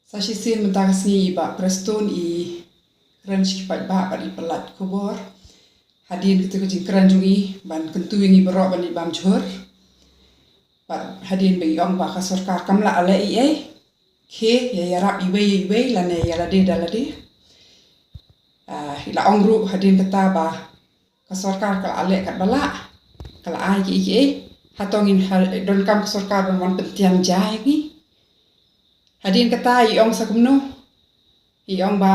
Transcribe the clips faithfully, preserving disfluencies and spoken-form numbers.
Sa shisien mynta ka sngi i Bah Prestone i kren sha ki paidbah bad i pyllait khubor. Hadien kata ka jingkren jong i ban kyntu ïa ngi baroh ban ïa bam jhur. Bad hadien ba i ong ba ka sorkar kam lah leh ei ei. Khie ïa ïarap iwei ïa iwei lane ïa lade da lade. Ah, i la ong ruh hadien kata ba ka sorkar ka la leh katba lah, ka la ai kiei kiei. Hato ngin ha, donkam ka sorkar ban wan pyntiang ja ïa ngi? Hadien kata i ong sa kumno? I ong ba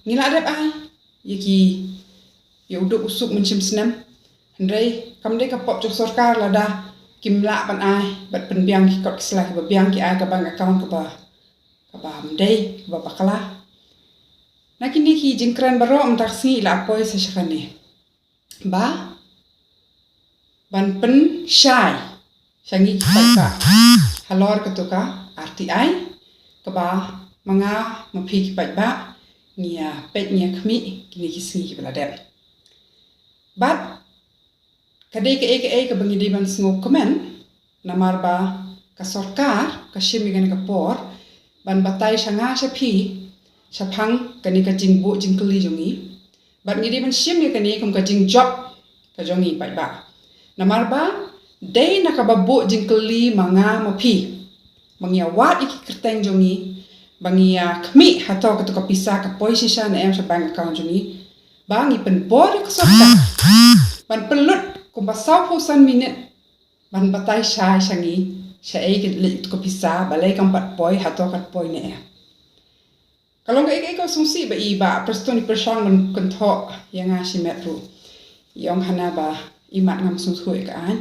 ngi la dep ai ïa ki, ïa u duk u suk mynshem snem. Hynrei kam dei ka pop jong sorkar lada kim lah ban ai bad pynbiang ki kot ki sla kiba biang, ki ai ka bank account kaba, kaba ym dei, kaba bakla. Na kine ki jingkren baroh mynta ka sngi i la poi sa sha kane ba ban pynshai sha ngi ki paidbah halor kato ka R T I kaba ma nga ma phi ki paidbah ngi ïa peit ngi ïa khmih kine ki sngi kiba la dep. Bad ka dei kaei kaei kaba ngi dei ban sngewkmen, namar ba ka sorkar ka shim ïa kane ka por ban batai sha nga sha phi shaphang kane ka jingbuh jingkylli jong ngi. Bad ngi dei ban shim ïa kane kum ka jingjop ka jong ngi paidbah. Namar ba dei na kaba buh jingkylli ma nga ma phi ba ngi ïa wad ïa ki kyrteng jong ngi, ba ngi ïa khmih hato kato ka pisa ka poi shisha ne em sha bank account jong ngi, ba ngi pynbor ïa ka sorkar ban pynlut kumba sawphew san minit ban batai shai sha ngi shaei ka leit ka pisa, balei kam pat poi, hato kat poi ne em. Ka long kaei kaei kaba sngewsih ba i Bah Prestone i pyrshang ban kynthoh ïa nga shimet ruh. I ong hana ba imat ngam sngewthuh ïa ka aiñ.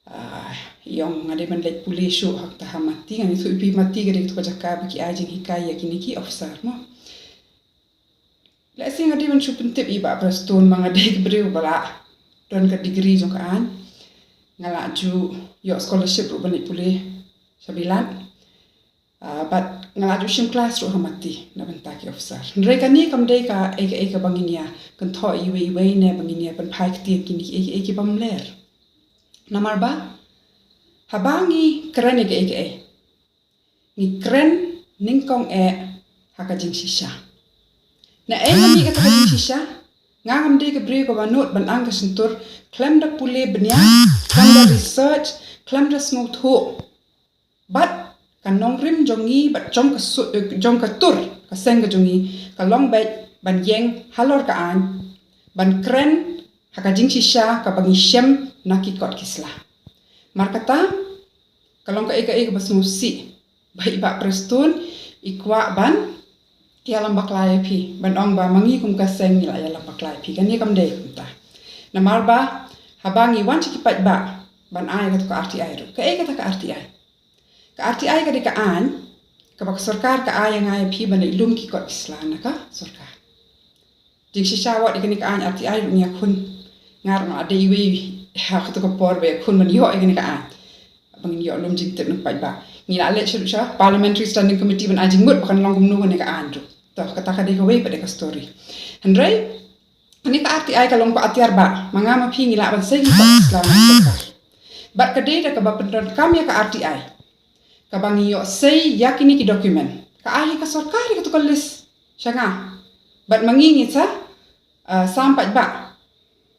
Ah, i ong nga dei ban leit pule shuh ha kata ha Mati, ngan ïathuh ïa phi Mati ka dei kato ka jaka ba ki ai jinghikai ïa kine ki officer mo. Lehse nga dei ban shu pyntip i Bah Prestone ba nga dei ka briew ba la don ka degree jong ka aiñ. Nga la ju ïoh scholarship ruh ban leit pule sha Bilat. Ah, bad nga la ju shim klas ruh ha Mati na bynta ki officer. Hynrei kane kam dei kaei kaei kaba ngin ïa kynthoh iwei iwei ne ba ngin ïa pynphai ktien kine kiei kiei kiba mler. Namar ba haba ngi kren ïa kaei kaei, ngi kren nyngkong eh ha ka jingshisha. Naei nga mih kata ka jingshisha? Nga ngam dei ka briew kaba nud ban ang ka shyntur khlem da pule bniah, khlem da research, khlem da sngewthuh. Bad ka nongrim jong ngi bad jong ka su-, eh, jong ka tur ka seng ka jong ngi ka long beit ban ïeng halor ka aiñ, ban kren ha ka jingshisha kaba ngi shem na ki kot ki sla. Mar kata ka long kaei kaei kaba sngewsih ba i Bah Prestone i kwah ban ïalam bakla ïa phi, ban ong ba ma ngi kum ka seng ngi la ïalam bakla ïa phi. Kane kam dei kumta. Namar ba haba ngi wan sha ki paidbah ban ai kato ka R T I ruh, kaei kata ka R T I? Ka R T I ka dei ka aiñ kaba ka sorkar ka ai ïa nga ïa phi ban leit lum ki kot ki sla na ka sorkar. Jingshisha wat ïa kane ka aiñ R T I ruh ngi ïakhun. Nga ruh nga la dei iwei ha kato ka por ba ïakhun ban ïoh ïa kane ka aiñ ba ngin ïoh lum jingtip na ki paidbah. Ngi la leit sha ruh sha Parliamentary Standing Committee ban ai jingmut ba kan long kumno kane ka aiñ ruh. To, kata ka dei kawei pat de ka story. Hynrei kane ka R T I ka long ka atiar ba ma nga ma phi ngi lah ban sei ki kot ki sla na ka sorkar. Bad ka dei da kaba pyndonkam ïa ka R T I kaba ngi ïoh sei ïa kine ki document. Ka ai hi ka sorkar ïa kato ka list sha nga bad ma ngi ngin sa, ah, sam paidbah.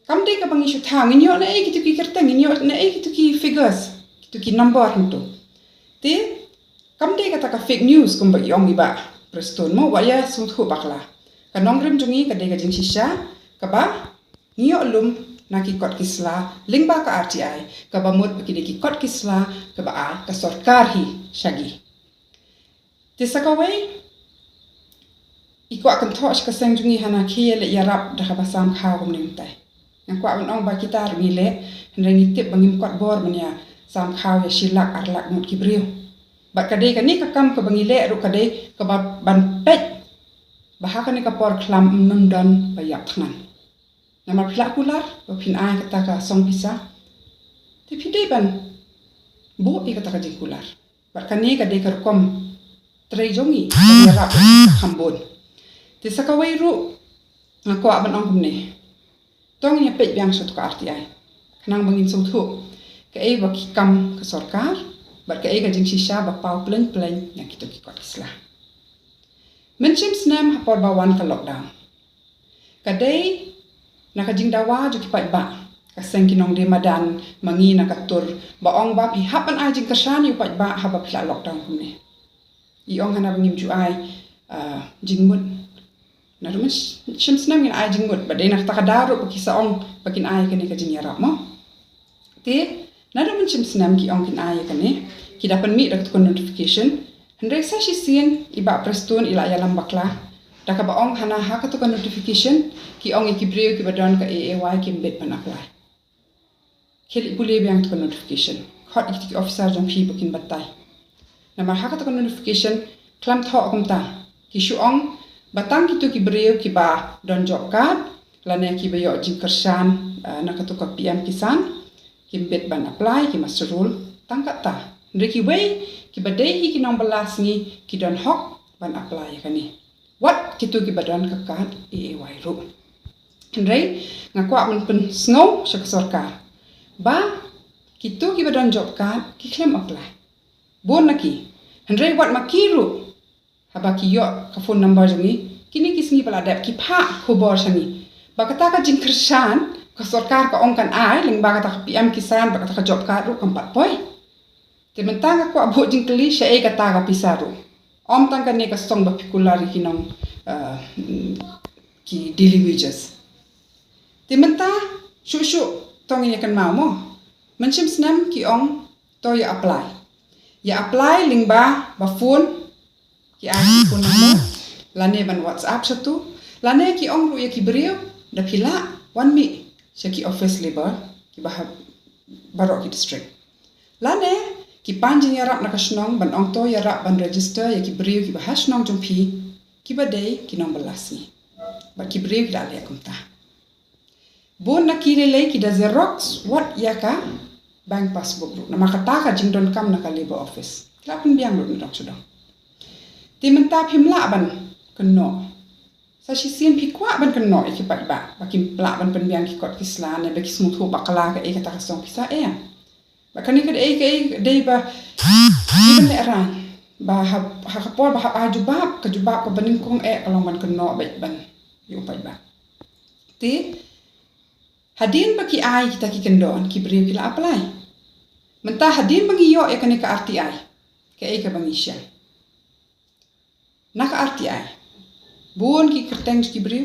Kam dei kaba ngi shu thaw, ngin ïoh naei kito ki kyrteng, ngin ïoh naei kito ki figures, kito ki number hangto. Te kam dei kata ka fake news kumba i ong i Bah Prestone mo, wat ïa sngewthuh bakla. Ka nongrim jong ngi ka dei ka jingshisha kaba ngi ïoh lum na ki kot ki sla lyngba ka R T I, kaba mut ba ki dei ki kot ki sla kaba ai ka sorkar hi sha ngi. Te sa kawei i kwah kynthoh sha ka seng jong ngi hana, khie leit ïarap da kaba sam khaw kumne mynta. Nga kwah ban ong ba kita ruh ngi leh, hynrei ngi tip ba ngim kot bor ban ïa sam khaw ïa shi lak ar lak ngut ki briew. Bad ka dei kane ka kam kaba ngi leh ruh ka dei kaba ban peit ba ha kane ka por khlam ym don ba ïap thngan. Namar phi lah kular ba phin ai kata ka song pisa, te phi dei ban buh ïa kata ka jingkular. Bad kane ka dei ka rukom trei jong ngi ban ïarap ïa ka kham bun. Te sa kawei ruh nga kwah ban ong kumne, to ngin ïa peit biang sha kato ka R T I khnang ba ngin sngewthuh kaei ba ki kam ka sorkar bad kaei ka jingshisha ba paw plein plein na kito ki kot ki sla. Mynshem snem ha por ba wan ka lockdown, ka dei na ka jingdawa jong ki paidbah, ka seng ki nongdie madan, ma ngi na ka tur, ba ong ba phi hap ban ai jingkyrshan ïa u paidbah haba phi la lockdown kumne. I ong hana ba ngim ju ai, ah, jingmut. Naduh mynshem snem ngin ai jingmut, ba dei na kata ka daw ruh ba ki sa ong ba kin ai kane ka jingïarap mo. Te naduh mynshem snem ki ong kin ai ïa kane, ki da pynmih da kata ka notification. Hynrei sa shisien i Bah Prestone i la ïalam bakla da kaba ong hana ha kata ka notification ki ong ïa ki briew kiba don ka A A Y kim bit ban apply. Khie leit pule biang kata ka notification, khot ïa ki officer jong phi ba kin batai. Namar ha kata ka notification khlem thoh kumta, ki shu ong ba tang kito ki briew kiba don job card lane kiba ïoh jingkyrshan, eh, na kata ka P M Kisan, kim bit ban apply, ki must rule tang kata. Hynrei kiwei kiba dei hi ki nongbylla sngi ki don hok ban apply ïa kane, wat kito kiba don ka card A A Y ruh. Hynrei nga kwah ban pynsngew sha ka sorkar ba kito kiba don job card ki khlem apply. Bun na ki. Hynrei wat ma ki ruh, haba ki ïoh ka phone number jong ngi, kine ki sngi ba la dep ki phah khubor sha ngi ba kata ka jingkyrshan ka sorkar ka ong kan ai lyngba kata ka P M Kisan bad kata ka job card ruh kam pat poi. Te mynta nga kwah buh jingkylli, shaei kata ka pisa ruh? Ym tang kane ka song ba phi kular ïa ki nong, eh, ki daily wages. Te mynta shuh shuh to ngin ïa kynmaw mo. Mynshem snem ki ong to ïa apply. Ïa apply lyngba ba phone, ki ai ki phone number lane ban WhatsApp sha tu, lane ki ong ruh ïa ki briew, da phi lah wan mih sha ki office labour kiba ha baroh ki district. Lane ki pan jingïarap na ka shnong ban ong to ïarap ban register ïa ki briew kiba ha shnong jong phi kiba dei ki nongbylla sngi. Bad ki briew ki la leh kumta. Bun na ki lei lei ki da xerox wat ïa ka bank passbook ruh. Namar kata ka jingdonkam na ka labour office. Ki la pynbiang ruh na dong sha dong. Te mynta phim lah ban kynnoh. Sa shisien phi kwah ban kynnoh ïa ki paidbah ba kim lah ban pynbiang ki kot ki sla ne ba ki sngewthuh bakla kaei kata ka song pisa, eh. Ba kane ka dei kaei ka dei ba ki ban leh rang ba ha, ha ka por ba hap ai jubab, ka jubab kaba nyngkong eh ka long ban kynnoh beit ban ïa u paidbah. Te hadien ba ki ai kita ki kyndon, ki briew ki la apply. Mynta hadien ba ngi ïoh ïa kane ka R T I, kaei kaba ngi shah? Na ka R T I bun ki kyrteng jong ki briew,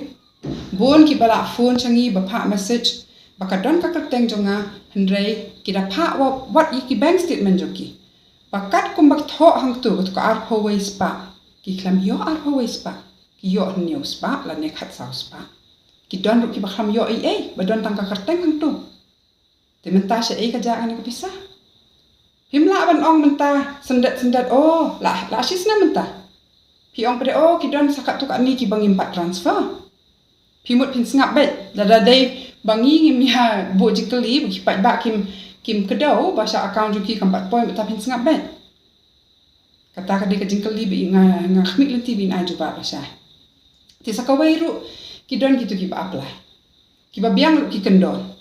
bun kiba la phone sha ngi ba phah message ba ka don ka kyrteng jong nga, hynrei ki da phah wa-, wat ïa ki bank statement jong ki. Ba katkum ba ki thoh hangto, katu ka arphew wei spah, ki khlem ïoh arphew wei spah, ki ïoh hynñiew spah lane khatsaw spah. Ki don ruh kiba khlem ïoh ei ei, ba don tang ka kyrteng hangto. Te mynta shaei ka jia kane ka pisa? Phim lah ban ong mynta syndet syndet, oh, la, la shi snem mynta. Phi ong pat de, oh, ki don sa katto katne kiba ngim pat transfer. Phi mut phin sngap beit, lada dei ba ngi ngim ïa buh jingkylli, ba ki paidbah kim, kim kdew ba sha account jong ki kam pat poi, mynta phin sngap beit. Kata ka dei ka jingkylli ba nga, nga khmih lynti ba in ai jubab lashai. Te sa kawei ruh ki don kito kiba apply, kiba biang ruh ki kyndon.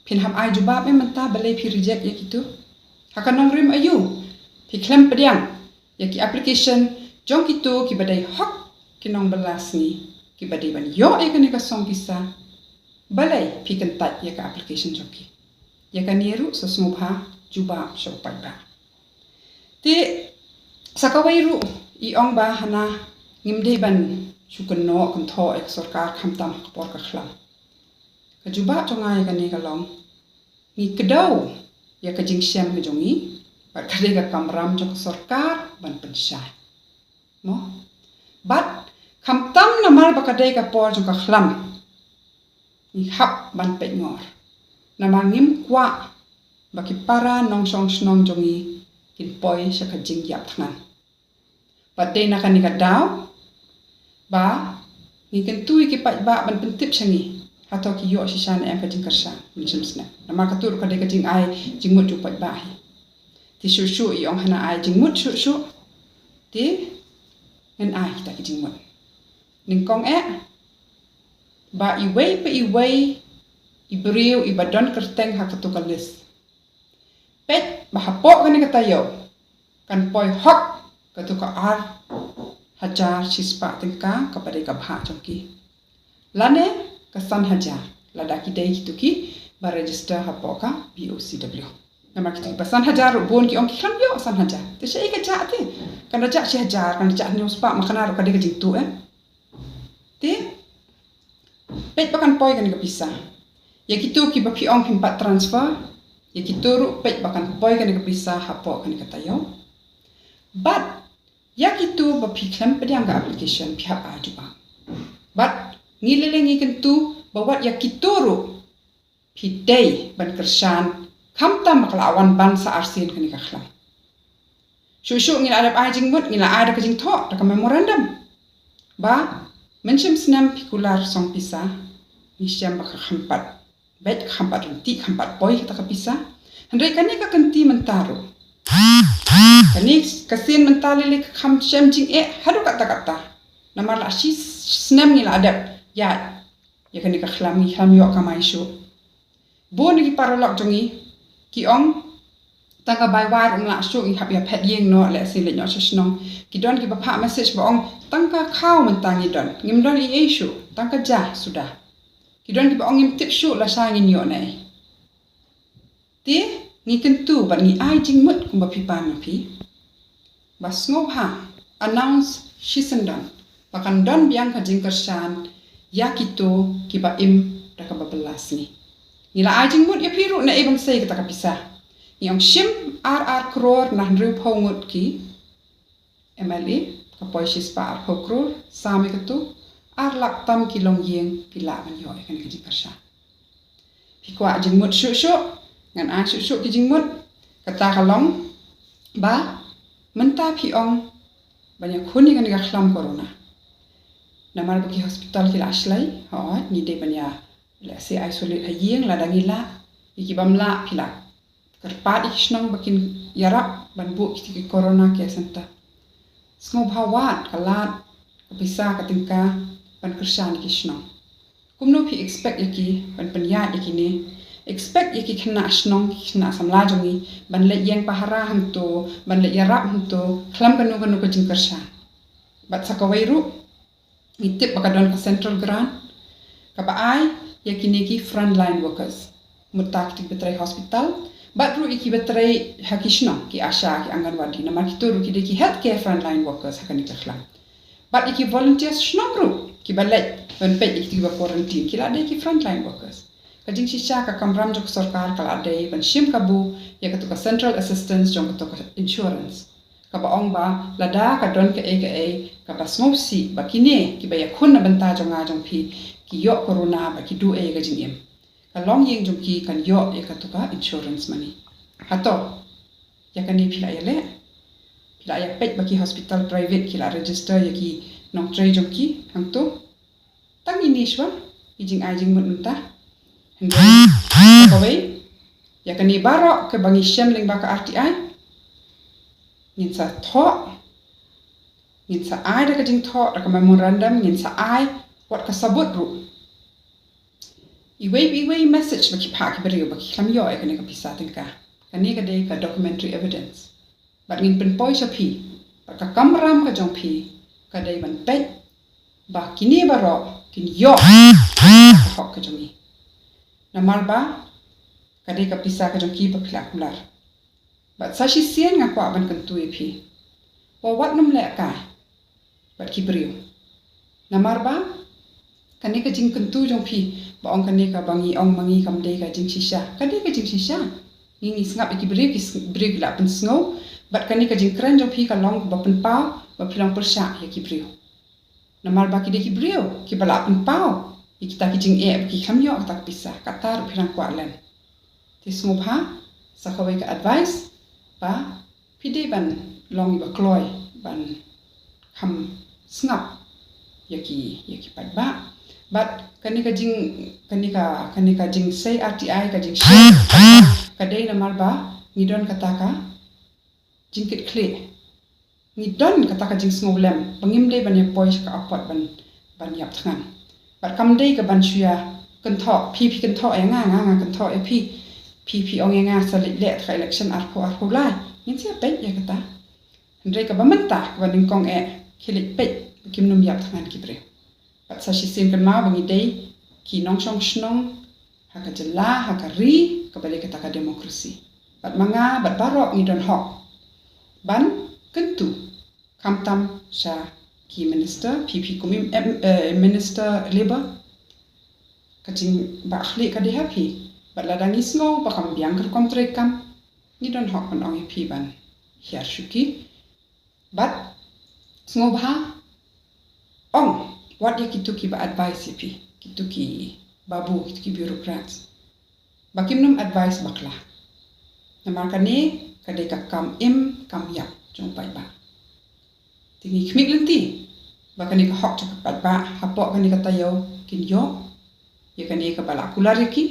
Phin hap ai jubab em mynta balei phi reject ïa kito? Ha ka nongrim aïu phi khlem pdiang ïa ki application jong kito kiba dei hok ki nongbylla sngi, kiba dei ban ïoh ïa kane ka song pisa? Balei phi kyntait ïa ka application jong ki? Ïa kane ruh sa sngewbha jubab sha u paidbah. Te sa kawei ruh i ong ba hana ngim dei ban shu kynnoh kynthoh ïa ka sorkar khamtam ha ka por ka khlam. Ka jubab jong nga ïa kane ka long, ngi kdew ïa ka jingshem ka jong ngi, bad ka dei ka kamram jong ka sorkar ban pynshai. Mo? Bad khamtam namar ba ka dei ka por jong ka khlam, ngi hap ban peit ngor. Namar ngim kwah ba ki para nongshong shnong jong ngi kin poi sha ka jingïap thngan. Bad dei na kane ka daw ba ngi kyntu ïa ki paidbah ban pyntip sha ngi, hato ki ïoh shisha ne em ka jingkyrshan mynshem snem. Namar katu ruh ka dei ka jingai jingmut jong u paidbah hi. Te shuh shuh i ong hana ai jingmut shuh shuh. Te ngin ai kita ki jingmut. Nyngkong eh, ba iwei pa iwei i briew iba don kyrteng ha katu ka list, peit ba hapoh kane ka taïew kan poi hok katu ka ar, hajar shispah tyngka kaba dei ka bhah jong ki. Lane ka san hajar lada ki dei kito kiba register hapoh ka B O C W. Namar kito kiba san hajar ruh bun ki ong ki khlem ïoh san hajar. Te shaei ka jah te? Kan da jah shi hajar, kan da jah hynñiew spah, ma kane ruh ka dei ka jingtuh, eh. Te peit ba kan poi kane ka pisa. Ïa kito kiba phi ong phim pat transfer, ïa kito ruh peit ba kan poi kane ka pisa hapoh kane ka taïew. Bad ïa kito ba phi khlem pdiang ka application, phi hap ai jubab. Bad ngi lei lei ngi kyntu ba wat ïa kito ruh phi dei ban kyrshan, khamtam ba ka la wan ban sa arsien kane ka khlam. Shuh shuh ngi la dep ai jingmut, ngi la ai da ka jingthoh, da ka memorandum. Ba mynshem snem phi kular song pisa, ngi shem ba ka kham pat beit, ka kham pat ryntih, ka kham pat poi kata ka pisa. Hynrei kane ka kynti mynta ruh, kane ka sien mynta lei lei ka kham shem jingeh haduh katta katta. Namar la shi snem ngi la dep ïaid ïa kane ka khlam, ngi khlem ïoh kamai shuh. Bun na ki paralok jong ngi ki ong, tang ka bai wai ruh ym lah shuh, ngi hap ïa phet ïing noh, lehse leit noh sha shnong. Ki don kiba phah message ba ong, tang ka khaw mynta ngi don, ngim don ei ei shuh, tang ka ja suda. Ki don kiba ong, ngim tip shuh lashai ngin ïoh naei. Te ngi kyntu bad ngi ai jingmut kumba phi pan ma phi, ba sngewbha announce shisyndon ba kan don biang ka jingkyrshan ïa kito kiba im da kaba bylla sngi. Ngi la ai jingmut ïa phi ruh naei ban sei kata ka pisa. Ngi ong shim ar ar klur na hynriewphew ngut ki M L A, ka poi shispah arphew klur, sam ïa katu, ar lak tam ki longïing ki lah ban ïoh ïa kane ka jingkyrshan. Phi kwah jingmut shuh shuh, ngan ai shuh shuh ki jingmut. Kata ka long ba mynta phi ong ban ïakhun ïa kane ka khlam corona. Namar ba ki hospital ki la shlei, hooid ngi dei ban ïa, lehse, isolate ha ïing lada ngi lah. Ïa ki bym lah phi la kyrpad ïa ki shnong ba kin ïarap ban buh kita ki corona care center. Sngewbha wad ka lad, ka pisa, ka tyngka ban kyrshan ïa ki shnong. Kumno phi expect ïa ki ban pynïaid ïa kine? Expect ïa ki khynnah shnong, ki khynnah samla jong ngi ban leit ïeng pahara hangto, ban leit ïarap hangto, khlem kano kano ka jingkyrshan. Bad sa kawei ruh, ngi tip ba ka don ka central grant kaba ai ïa kine ki frontline workers. Mynta kito kiba trei hospital, bad ruh ïa kiba trei ha ki shnong, ki ASHA, ki Anganwadi, namar kito ruh ki dei ki healthcare frontline workers ha kane ka khlam. Bad ïa ki volunteers shnong ruh kiba leit ban peit ïa kito kiba quarantine, ki la dei ki frontline workers. Ka jingshisha, ka kamram jong ka sorkar ka la dei ban shim kabu ïa kato ka central assistance jong kato ka insurance, kaba ong ba lada ka don kaei kaei kaba sngewsih ba kine kiba ïakhun na bynta jong nga jong phi ki ïoh corona ba ki duh ei ïa ka jingim, ka longïing jong ki kan ïoh ïa kato ka insurance money. Hato ïa kane phi la ïaleh? Phi la ïa peit ba ki hospital private ki la register ïa ki nongtrei jong ki hangto? Tang ine shuwa ki jingai jingmut mynta. Hynrei kawei, ïa kane baroh kaba ngi shem lyngba ka R T I, ngin sa thoh, ngin sa ai da ka jingthoh, da ka memorandum, ngin sa ai wat ka sabut ruh. Iwei pa iwei message ba ki phah ki briew ba ki khlem ïoh ïa kane ka pisa tyngka. Kane ka dei ka documentary evidence. Bad ngin pynpoi sha phi, bad ka kamram ka jong phi ka dei ban peit ba kine baroh kin ïoh ka hok ka jong ngi. Namar ba ka dei ka pisa ka jong ki ba phi la kular. Bad sa shisien nga kwah ban kyntu ïa phi, wa wat nym leh kai bad ki briew. Namar ba kane ka jingkyntu jong phi ba ong kane kaba ngi ong ma ngi kam dei ka jingshisha, ka dei ka jingshisha. Ngi, ngi sngap ïa ki briew, ki s-, briew ki la pynsngew. Bad kane ka jingkren jong phi ka long kaba pynpaw ba phi long pyrshah ïa ki briew. Namar ba ki dei ki briew kiba la pynpaw ïa kita ki jingeh ba ki khlem ïoh kata ka pisa, kata ruh phi dang kwah len. Te sngewbha, sa kawei ka advice ba phi dei ban long iba kloi ban kham sngap ïa ki, ïa ki paidbah. Bad kane ka jing, kane ka, kane ka jingsei R T I, ka jingshare, ka dei namar ba ngi don kata ka jingkitkhlieh. Ngi don kata ka jingsngewlem ba ngim dei ban ïa poi sha ka apot ban, ban ïap thngan. Bad kam dei ka ban shu ïa kynthoh, phi phi kynthoh ïa nga, nga nga kynthoh ïa phi. Phi phi ong ïa nga sa leit leh ka election arphew arphew lai. Ngin sa peit ïa kata. Hynrei kaba mynta kaba nyngkong eh, khie leit peit ba kim nym ïap thngan ki briew. Bad sa shisien kynmaw ba ngi dei ki nongshong shnong ha ka jylla, ha ka ri kaba dei kata ka democracy. Bad ma nga bad baroh ngi don hok ban kyntu, khamtam sha ki minister, phi phi kum im, em, eh, minister labour, ka jingbahkhlieh ka dei ha phi. Bad lada ngi sngew ba kam biang ka rukom treikam, ngi don hok ban ong ïa phi ban hiar shuki. Bad sngewbha ong wat ïa kito kiba advice ïa phi, kito ki babu, kito ki bureaucrats, ba kim nym advice bakla. Namar kane ka dei ka kam im kam ïap jong u paidbah. Te ngi khmih lynti ba kane ka hok jong ka paidbah hapoh kane ka taïew kin ïoh ïa kane kaba la kular ïa ki.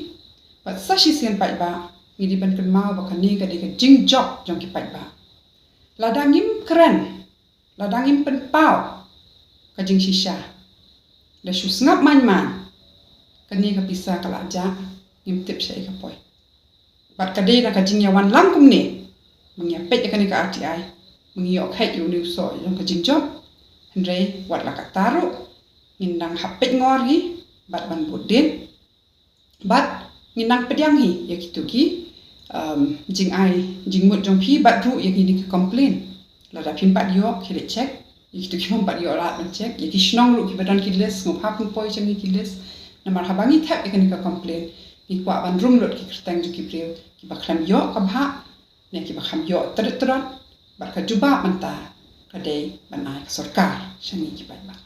Bad sa shisien paidbah, ngi dei ban kynmaw ba kane ka dei ka jingjop jong ki paidbah. Lada ngim kren, lada ngim pynpaw ka jingshisha, da shu sngap man man, kane ka pisa ka la jah, ngim tip shaei ka poi. Bad ka dei na ka jingïawan lang kumne ba ngi ïa peit ïa kane ka R T I, ba ngi ïoh kheit ïa une u soh jong ka jingjop. Hynrei wat la katta ruh, ngin nang hap peit ngor hi bad ban bud dien. Bad ngin nang pdiang hi ïa kito ki, um, jingai jingmut jong phi bad ruh ïa kine ki complain. Lada phim pat ïoh, khie leit check. Ïa kito ki bym pat ïoh lad ban check. Ïa ki shnong ruh kiba don ki list, sngewbha pynpoi sha ngi ki list. Namar haba ngi thep ïa kane ka complain, ngi kwah ban rum lut ki kyrteng jong ki briew kiba khlem ïoh ka bhah, ne kiba khlem ïoh trit trot. Bad ka jubab mynta ka dei ban ai ka sorkar sha ngi ki paidbah.